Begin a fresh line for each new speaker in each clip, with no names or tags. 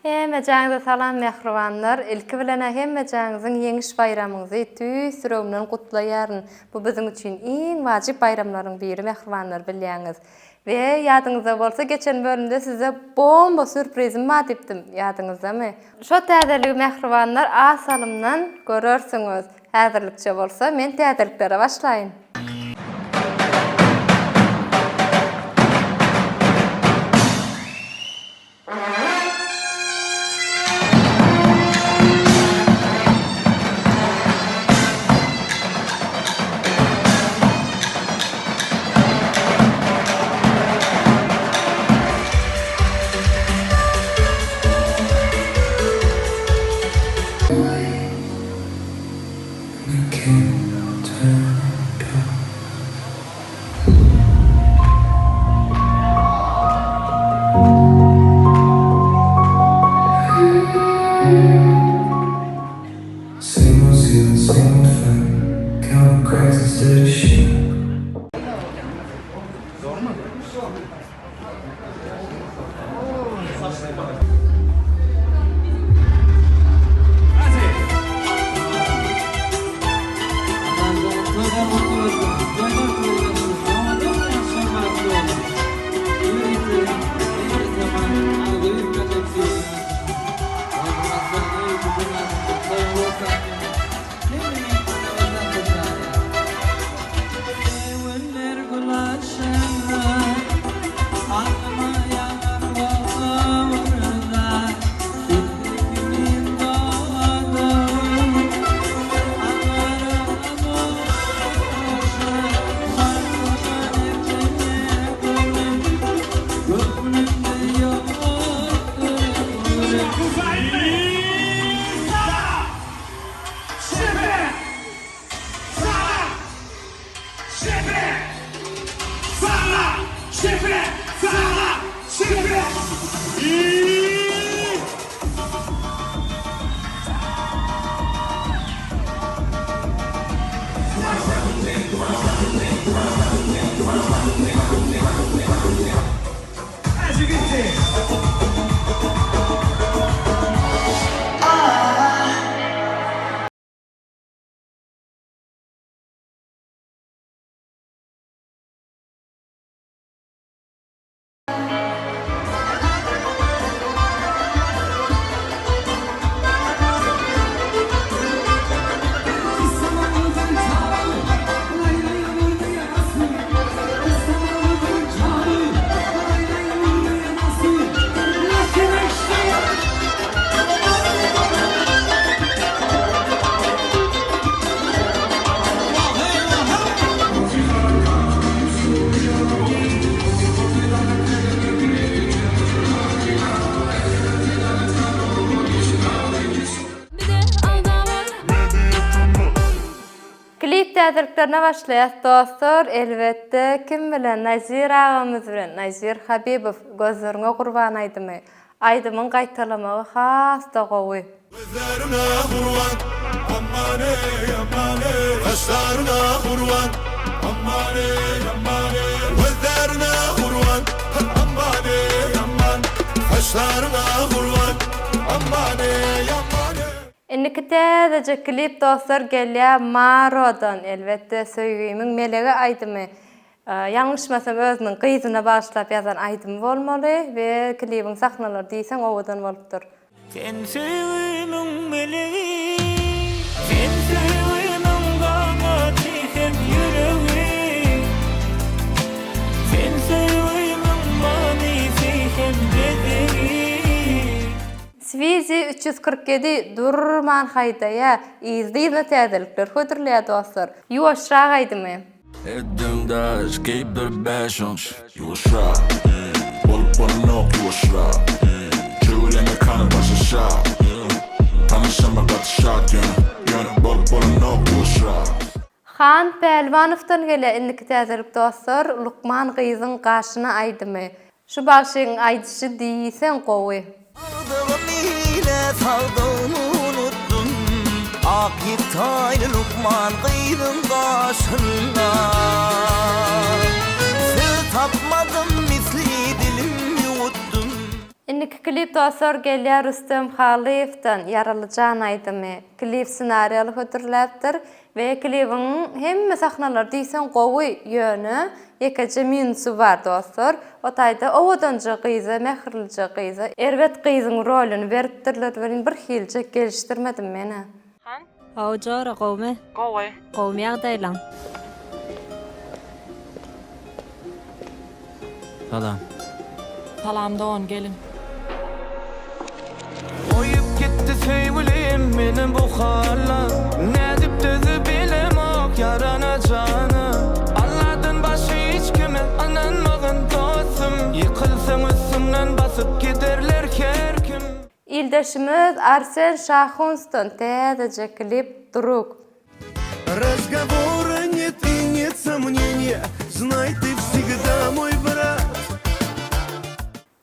Hemejäňize salam mähribanlar! Ilki bilen-ä hemmejäňiziň Ýeňiş baýramyňyzy tüýs ýüregimden gutlaýaryn. Bu biziň üçin iň wajyp baýramlaryň biri mähribanlar bilýäňiz. We ýadyňyzda bolsa geçen bölümde size bomba sýurprizim bar diýipdim, ýadyňyzdamy? Şo täzeligi mähribanlar az salymdan görersiňiz. Häzirlikçe bolsa men täzeliklere başlaýyn. Klip täzeliklerine başlaýas dostlar elbetde kim bilen Nazir agamyz bilen Nazir Habibow Gözleriňe gurban aýdymy Aýdymyň gaýtalamagy has-da gowy.
Gözleriňe gurban, aman eý, aman eý, Gaşlaryňa gurban, aman eý, aman eý, Gözleriňe gurban, aman eý, aman, Gaşlaryňa gurban, aman eý, aman eý.
Indiki täzeje klip dostlar gelýär Marodan elbetde Söýgimiň melegi aýdymy Ýalňyşmasam özüniň gyzyna bagyşlap ýazan aýdymy bolmaly we klibiň sahnalary diýseň owadan bolupdyr.
Sen söýgimiň melegi Sen söýgimiň ganaty hem ýüregi Sen söýgimiň manysy hem bezegi.
Swizi 347 durman haýdaýa yzly-yzyna täzelikler hödürleýär dostlar. Ýuwaşrak aýdymy.
Etdim daş geýip bir bäş onç Ýuwaşrak Bolup bolanok ýuwaşrak Çöwrene kany baş aşak Tanyşama gaty şat ýöne Ýöne bolup bolanok ýuwaşrak.
Han Pälwanowdan gelýär indiki täzelik dostlar Lukman gyzyň gaşyna aýdymy. Şu bagşyň aýdyşy diýseň gowy.
Sagdygym ile sagdygym unutdym Ak ýektaýly lukman gyzyň gaşynda Söz tapmadym misli dilim ýuwutdym.
Indiki klip dostlar gelýär Rüstem Hallyýewden Ýaraly jan aýdymy. Klip ssenariýaly hödürläpdir we klibiň hemme sahnalary diýseň gowy ýöne ýekeje minusy bar dostlar. O taýda owadanja gyza mähirlije gyza erbet gyzyň rolyny beripdirler welin birhilije gelişdirmedim menä.
Han.
Hawa jora gowmy?
Gowy.
Gowmy ýagdaýlaň?
Salam.
Salam dogan gelin.
Goýup gitdi söýgülim meni bu hala Nädip dözüp bilemok ýarana jana Alladan başga hiç kime ynanmagyn dostum Ýykylsaň üstüňden basyp giderler her kim.
Ildeşimiz Arsen Şahunsdan täzeje klip Drug.
Razgovora net i net somneniya Znay ty wsegda moý brat.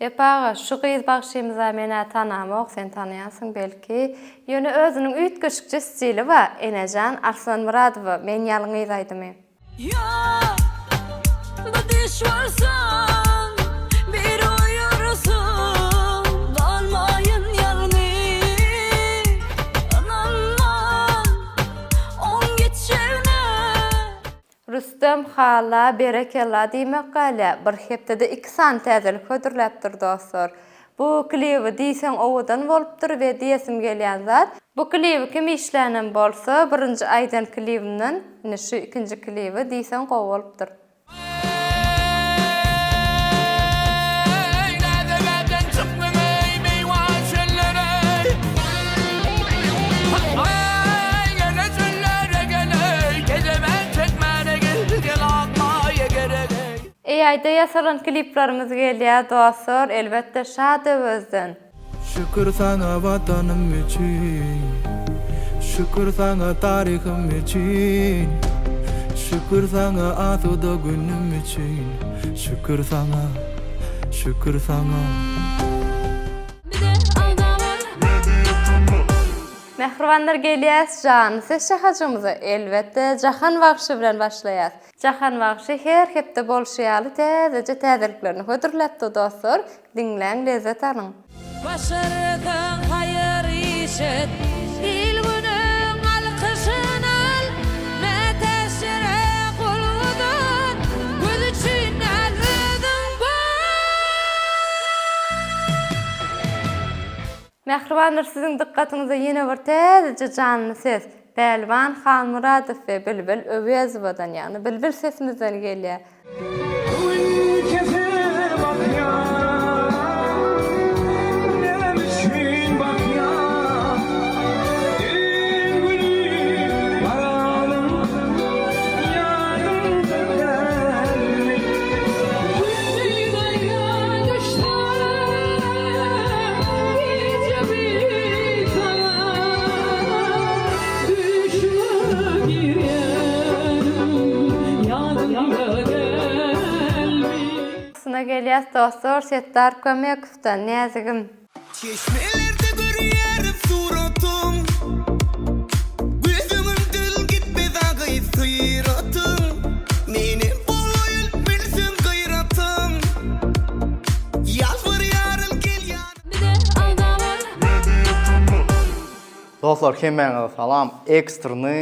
Wepa aga, şu gyz bagşymyza men-ä tanamok, sen tanaýansyň belki. Ýöne özüniň üýtgeşikje stili bar, Enejan Arslanmyradowa, Men ýalňyz aýdymy.
Ýok, bu düş bolsun, bir oýarsyn, galmaýyn ýalňyz, ynanman oň gitjegine.
Rüstem hala berekella diýmek galýa bir hepdede iki sany täzelik hödürläpdir dostlar. Bu klibi diýseň owadan bolupdyr we diýesim gelýän zat bu klibi kim işlänem bolsa birinji aýdan klibimden indi şu ikinji klibi diýseň gowy bolupdyr.
Eý, näzelerden çykdyň eý, meýwan çöller eý. Eý, gele çöllere gel eý, kezemen çekmäne gel, gel akmaýa gerek eý.
AI-da ýasalan kliplerimiz gelýär dostlar elbetde Şadöwezden.
Şükür saňa Watanym üçin Şükür saňa taryhym üçin Şükür saňa asuda günüm üçin Şükür saňa Şükür saňa.
Mähribanlar gelýäs janly ses şahajygymyza elbetde Jahan bagşy bilen başlaýas. Jahan bagşy her hepde bolşy ýaly täzeje täzeliklerini hödürläpdi dostlar, diňläň lezzet alyň.
Başarsaň haýyr iş et, il-günüň alkyşyn al, mätäçlere gol uzat, göz üçin däl özüň bol.
Mähribanlar siziň dykgatyňyza ýene bir täzeje janly ses, Pälwan Halmyradow we Bilbil Öwezowadan ýagny Bilbil sesimizden gelýär.
Göwün kese bakýan, Näme üçin bakýan? Düýn güni baranym ýadyňda dälmi?
Gündiz aýa düşsem, gije bir saňa düşüme girýänim ýadyňda dälmi?
Suna gelýäs dostlar Setdar Kömekowdan Näzigim.
Çeşmelerde görýärin suratyň Göz öňümden gitmez agy syratyň Menem bolaýyn bilsem gyratyň Ýalbarýaryn gel ýanyma
Dostlar hemmäňize salam ekstrny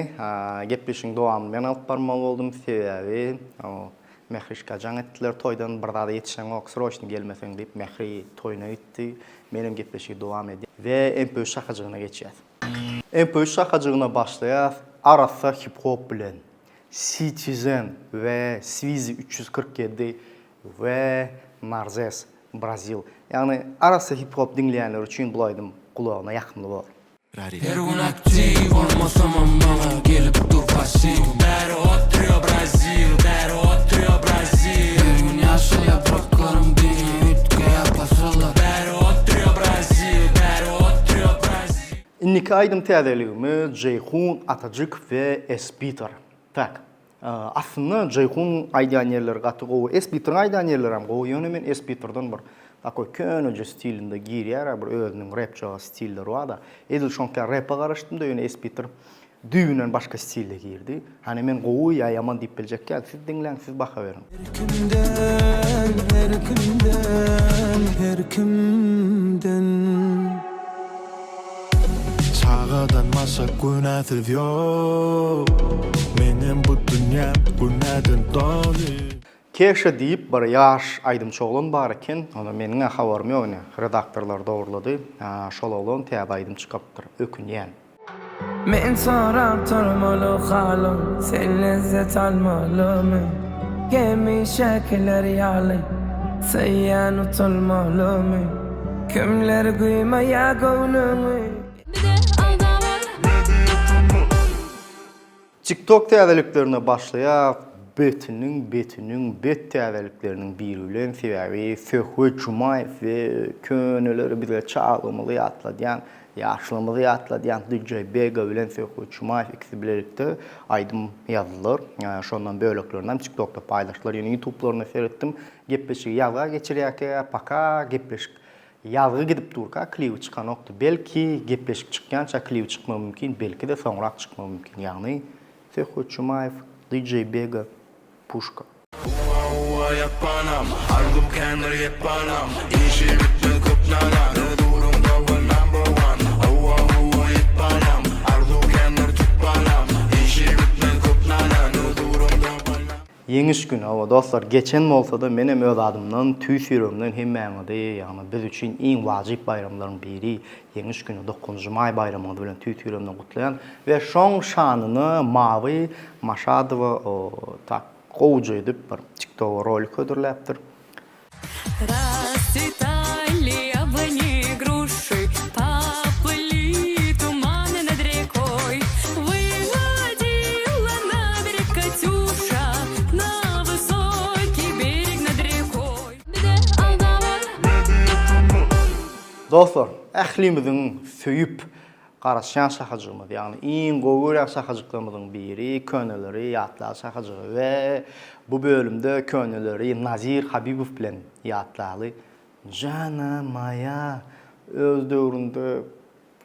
gepleşigiň dowamyny men alyp barmaly boldum sebäbi Mährişka jaň etdiler toýdan bir zada ýetişeňok sroçny gelmeseň diýip Mähri toýuna gitdi menem gepleşigi dowam edýän we MP3 şahajygyna geçýäs. MP3 şahajygyna başlaýas arassa hip hop bilen Citizen we Swizy 347 we Narzes Brazil ýagny arassa hip hop diňleýänler üçin bul aýdym gulagyna ýakymly bolar.
Her gün aktiw bolmasamam maňa gelip dur passiw Bäri otrýo brazil, bäri otrýo brazil Her gün ýaşyl ýapraklarym diňe üýtgeýär pasyllar Bäri otrýo brazil, bäri otrýo brazil.
Indiki aýdym täzeligimiz Jeýhun Atajykow we S-Bitar. Tak. Aslynda Jeýhun aýdýan ýerleri gaty gowy. S-Bitriň aýdýan ýerlerem gowy, ýöne men S-Bitrden bir takoý köneje stilinde girýär-ä bir özüniň repjaga stilleri bar-da. Edil şoňka repe garaşdym-da ýöne S-Bitr düýbünden başga stilde girdi. Hany men gowy ýa ýaman diýip biljek däl, siz diňläň, siz baha beriň.
Her kimden, her kimden, her kim.
başga günäsiz ýok Meňem bu dünýäm günäden doly.
Keşa diýip bir ýaş aýdymçy oglan bar eken, onda meniň-ä habarym ýok ine, redaktorlar dogrulady, şol oglan täze aýdym çykarypdyr, ökünýän.
Men sorap durmaly halyň, sen lezzet almalymy? Hemişekiler ýaly, söýýän utulmalymy? Kimler güýmeýär göwnüňi?
TikTok täzeliklerine başlaýas betiniň betiniň bet täzelikleriniň biri bilen sebäbi Söhbet Jumaýew we köneleri bize çagalygymyzy ýatladýan ýaşlygymyzy ýatladýan DJ Bega bilen Söhbet Jumaýew ikisi bilelikde aýdym ýazdylar şondan böleklerini hem TikTokda paýlaşdylar ýöne ýutublaryna seretdim gepleşigi ýazga geçirýärkä paka gepleşik Ýazgy gidip durka klibi çykanokdy. Belki gepleşik çykýança klibi çykmagy mümkin, belki-de soňrak çykmagy mümkin. Ýagny Söhbet Jumaýew, DJ Bega, Puşka.
Uwa uwa ýapbanam Arzuw kändir ýepbanam Işi bitmez köp nana Öz ugruňda bol number one Uwa uwa ýepbanam Arzuw kändir tüpbanam Işi bitmez köp nana Öz ugruňda bol
Ýeňiş güni, hawa dostlar, geçen bolsa-da menem öz adymdan tüýs ýüregimden hemmäňizi, ýagny biz üçin iň wajyp baýramlaryň biri Ýeňiş güni, dokuzynjy maý baýramyňyz bilen tüýs ýüregimden gutlaýan we şoň şanyna Mawy Maşadowa o tak gowuja edip bir tiktoga rolik hödürläpdir.
Расцветали яблони, груши, Поплыли туманы над рекой. Выходила на берег Катюша, На высокий берег над рекой.
Dostlar, ählimiziň söýüp Garaşýan şahajygymyz, ýagny iň gowy görýän şahajyklarymyzyň biri Köneleri ýatla şahajygy we bu bölümde köneleri Nazir Habibow bilen ýatlaly. Jana maýa öz döwründe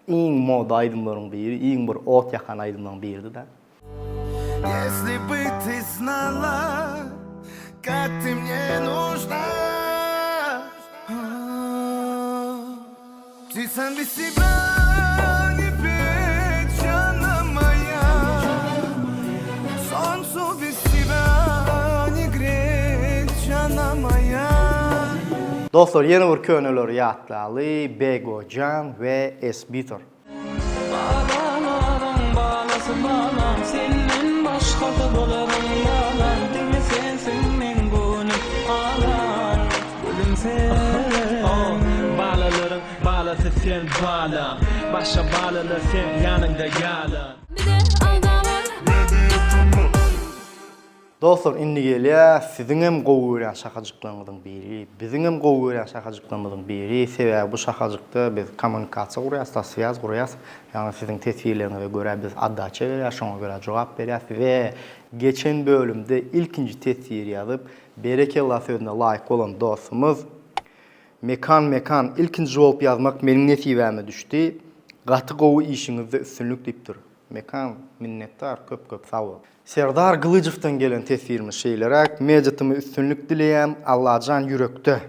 iň moda aýdymlaryň biri, iň bir ot ýakan aýdymlaryň biridi-dä.
Ýesli by ty znala, kak ty mne nužna Pticam bez tebâ ne pet jana maýa Solncu bez tebâ ne gret jana maýa.
Dostlar ýene bir köneleri ýatlaly Begojan we Esbitor.
Balalaryň balasy balam Senden başgasy bolaryň ýalan Diňe sensiň meň göwnüm alan Gülüm sen
Balalaryň balasy sen balam Başga balalar seň ýanyňda ýalan.
Dostlar indi gelýär siziňem gowy görýän şahajyklaryňyzyň biri, biziňem gowy görýän şahajyklarymyzyň biri, sebäbi bu şahajykda biz kommunikasiýa gurýas, da swýaz gurýas, ýagny siziň teswirleriňize görä biz otdaça berýäs, şoňa görä jogap berýäs we geçen bölümde ilkinji teswir ýazyp berekella sözüne laýyk bolan dostumyz Mekan Mekan ilkinji bolup ýazmak meniň nesibäme düşdi, gaty gowy işiňizde üstünlik diýipdir. Mekan minnetdar köp köp sag bol. Serdar Gylyjowdan gelen teswirimiz şeýleräk, Media-TM üstünlik dileýän, Allajan ýürekde.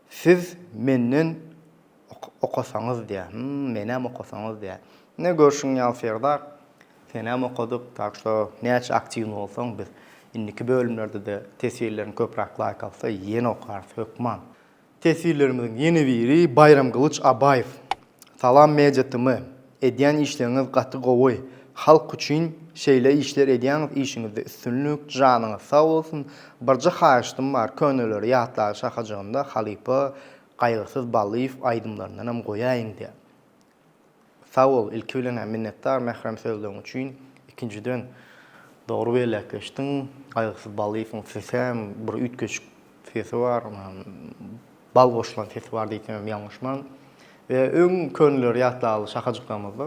Siz menden okasaňyz diýýär. Hum, menem okasaňyz diýýär. Ine görşüň ýaly Serdar, senem okadyk, tak şto näçe aktiwny bolsaň biz indiki bölümlerde-de teswirleriň köpräk laýk alsa ýene okarys hökman. Teswirlerimiziň ýene biri Baýramgylyç Abaýew. Salam Media TM. Edýän işleriňiz gaty gowy. Halk üçin şeýle işler edýäňiz işiňizde üstünlik, janyňyz sag bolsun. Birje haýyştym bar köneleri ýatlaly şahajygynda halypa Gaýgysyz Ballyýew aýdymlaryndanam goýaýyň diýä. Sag bol, ilki bilen-ä minnetdar mährem sözleriň üçin. Ikinjiden, dogry belläp geçdiň, Gaýgysyz Ballyýewiň sesem bir üýtgeşik sesi bar, bal goşulan sesi bar diýsemem ýalňyşman. We öň köneleri ýatlaly şahajyklarymyzda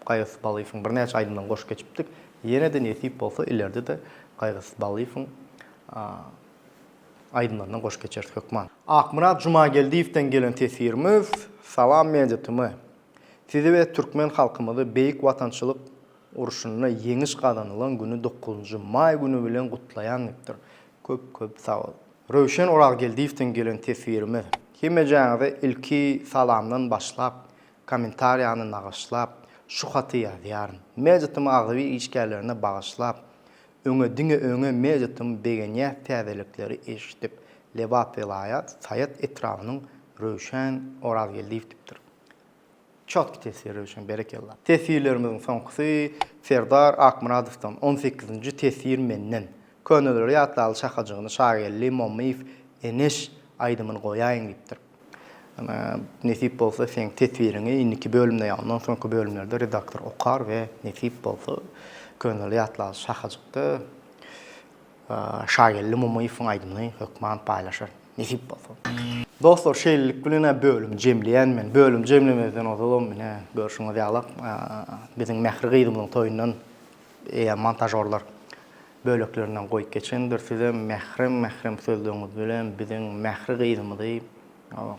Gaýgysyz Ballyýewiň birnäçe aýdymlaryny goşup geçipdik. Ýene-de nesip bolsa ileride-de Gaýgysyz Ballyýewiň Aýdymlaryndan goşup geçeris hökman. Akmyrat Jumageldiýewden gelen teswirimiz, Salam Media TM. Sizi we türkmen halkymyzy Beýik Watançylyk urşunda ýeňiş gazanylan güni dokuzynjy maý güni bilen gutlaýan diýipdir. Köp köp sag bol. Röwşen Orazgeldiýewden gelen teswirimiz, Hemmejäňize ilki salamdan başlap, kommentariýany nagyşlap, Şu haty ýazýaryn. Media-tm agzybir işgärlerine bagyşlap, öňe diňe öňe Media-tm begenýäs täzelikleri eşidip. Lebap welaýat Saýat etrabynyň Röwşen Orazgeldiýew diýipdir. Çotki teswir Röwşen berekella. Teswirlerimiziň soňkusy Serdar Akmyradowdan on sekizinji teswir menden. Köneleri ýatlaly şahajygyny Şageldi Mommyýew Eneş aýdymyny goýaýyň diýipdir. Nesip bolsa seň teswiriňi indiki bölümde ýa ondan soňky bölümlerde redaktor okar we nesip bolsa Köneleri ýatlaly şahajykda Şageldi Mumyýewiň aýdymyny hökman paýlaşar. Nesip bolsa. Dostlar şeýlelik bilen-ä bölümi jemleýän men. Bölümi jemlemezden ozalam ine görşüňiz ýalak biziň Mähri gyzymyzyň toýundan eýýäm montažorlar böleklerinden goýup geçendir. Sizem mährem-mährem sözleriňiz bilen biziň Mähri gyzymyzy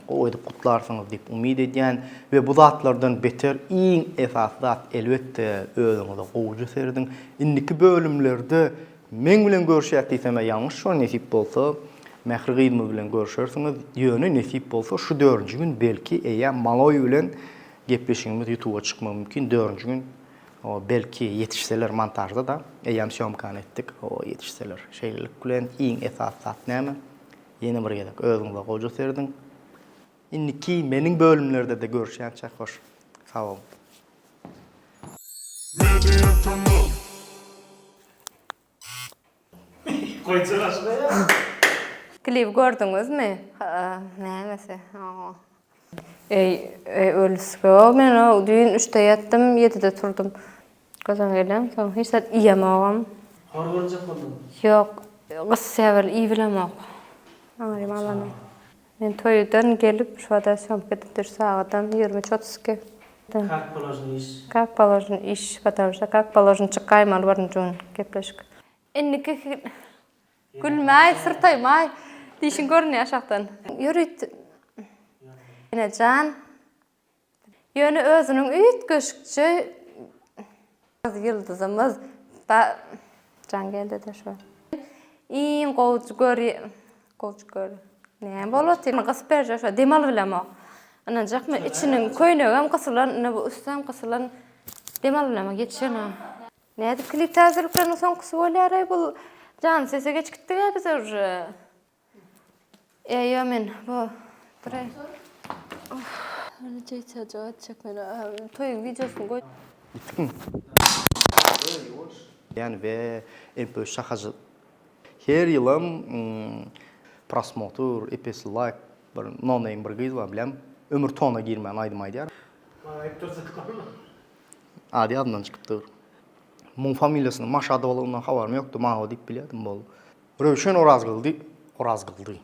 gowy edip gutlarsyňyz diýip umyt edýän we bu zatlardan beter iň esasy zat elbetde özüňize gowuja serediň. Indiki bölümlerde meň bilen görüşýäs diýsemä ýalňyş şol nesip bolsa Mähri gyzymyz bilen görüşersiňiz. Ýöne nesip bolsa şu dördünji gün belki eýýäm Maloý bilen gepleşigimiz ýutuba çykmagy mümkin dördünji gün belki ýetişseler montažda da eýýäm sýomkany etdik ýetişseler. Şeýlelik bilen iň esasy zat näme? Ýene bir gezek özüňize goja serediň. Indiki meniň bölümlerde-de görüşýänçä hoş sag boluň.
Klibi gördüňizmi? Nämesi? Eý, ölüsge, men o düýn üçde ýatdym, ýedide turdum. Gazan gelýän soň hiç zat iýemogam.
Hor görünjek bolduňmy?
Ýok, gysýa bir iýibilemok. Aňrym alany. Men toýdan gelip şu wada sýomka edip dur sagadam 23.32.
Kak položno iş.
Kak položno iş, потому что kak položno çykaýmaly birinji gün gepleşik. Indiki gülmäý, syrtaýmaý. Dişiň görünýär aşakdan. Ýörit. Enejan. Ýöne özüniň üýtgeşikje ýyldyzymyz ba Jan geldi-de şo. Iň gowujy göri gowujy gör. Näme bolup otyr? Gysyp berjek şo dem alyp bilemok. Ynanjakmy içiniň köýnegem gysylan, ine bu üstem gysylan. Dem alyp bilemok ýetişenok. Nädip klip täzelikleriniň soňkusy bolýar-aý bu jan sese geç gitdik-ä biz uje. Eýo men bu bre. Etjek men toýuň wideosyny goý.
Gitdikmi? Ýani we MP şahajy her ýylam prosmotr epesli laýk bir no name bir gyz bar bilýän ömür tona girmän aýdym aýdýar.
Maňa aýyp durjak bolma.
Ady ýadymdan çykyp dur. Muň familiýasynyň Maşadowalygynyň habarym ýokdy Mago diýip bilýärdim boldy. Röwşen Orazgeldi Orazgeldi.